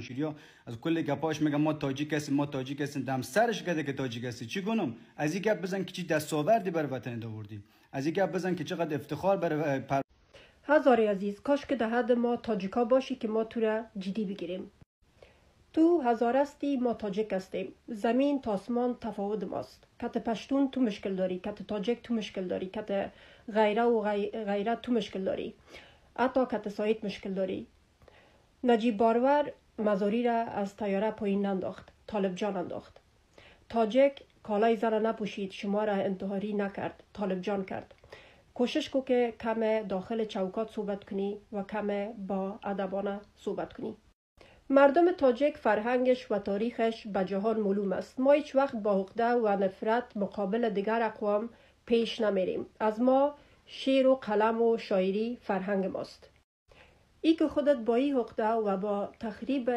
پنجشیریا از کل گپاش میگم ما تاجیک هستیم، ما تاجیک هستیم. دم سرش کده که تاجیک هستی. چی کنم؟ از این گپ بزن که چی دستاوردی بر وطن آوردی، از این گپ بزن که چقدر افتخار بر هزاری عزیز، کاش که در حد ما تاجیکا باشی که ما تو را جدی بگیریم. تو هزار هستی، ما تاجیک هستیم. زمین تا آسمان تفاوت ماست. کت پشتون تو مشکل داری، کت تاجیک تو مشکل داری، کت غیره و غیره تو مشکل داری، حتی کت سایت مشکل داری. نجیب بارور مزاری را از طیاره پایین ننداخت، طالب جان انداخت. تاجیک کالای زن نپوشید، شما را انتحاری نکرد، طالب جان کرد. کوشش کو که کم داخل چوکات صحبت کنی و کم با ادبانه صحبت کنی. مردم تاجیک فرهنگش و تاریخش به جهان معلوم است. ما هیچ وقت با عقده و نفرت مقابل دیگر اقوام پیش نمیریم. از ما شعر و قلم و شاعری فرهنگ ماست. ای که خودت با این عقده و با تخریب